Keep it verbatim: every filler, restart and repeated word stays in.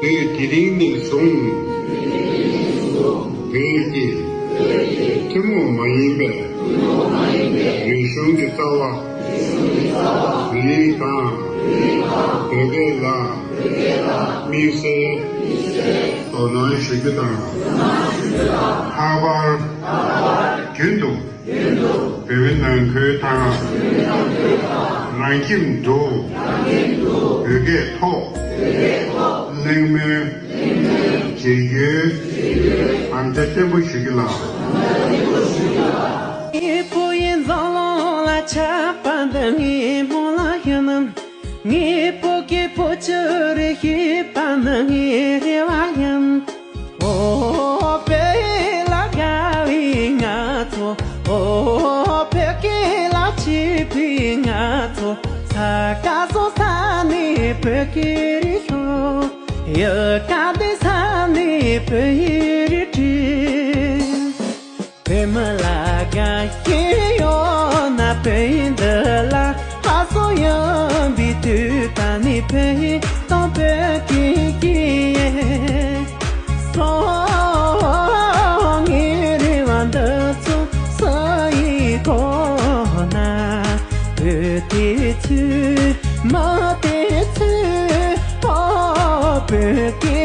བོད་དེ་རིང་ནས་བཟུང་བོད་ཀྱི་ཐུན་མོང་མ་ཡིན་པའི་རིག་གཞུང་གི་རྩ་བ་བོད་ཡིག་དང་བོད་སྐད་ལ་དམིགས་བསལ་དོ་སྣང་ཞུ་རྒྱུ་དང་། ལྷག་པར་རྒྱུན་དུ་བོད་མི་ནང་ཁུལ་དང་རང་ཁྱིམ་དུ་བོད་སྐད་ཐོག་གླེང་མོལ་བྱེད་རྒྱུའི་དམ་བཅའ་བརྟན་པོ་ཞུ་རྒྱུ་ལགས། ངའི་བུ་ཡི་འཛམ་གླིང་ལ་ཆགས་པ་འདི་ངའི་སྨོན་ལམ་ཡིན། ངའི་བུ་གི་བུ་ཆུང་རེ་ཤེས་པ་ནི་ངའི་རེ་བ་ཡིན། ཨོ་བོད་ཡིག་ལ་དགའ་བའི་ང་ཚོ། ཨོ་བོད་སྐད་ལ་སྐྱིད་པའི་ང་ཚོ། ས་ག་ཟོ་ས་ནས་བོད་སྐད་རེ་ཤོད། ཡུལ་ག་དེ་ས་ནས་བོད་ཡིག་རེ་བྲིས། བོད་མི་ལ་དགའ་ཞེན་ཡོད་ན་བོད་ཡིག་འདི་ལ་ཕར་ཚུར་ཡོང་བའི་དུས་ད་ནི་བོད་ཡིག་དང་བོད་སྐད་ཀྱི་སོ། ངའི་རེ་བ་འདི་ཚོ་སུ་ཡིས་གོ་ན། བོད་དེ་ཚོའི་མི་དེ་ཚོའི་ཨོ་བོད་སྐད་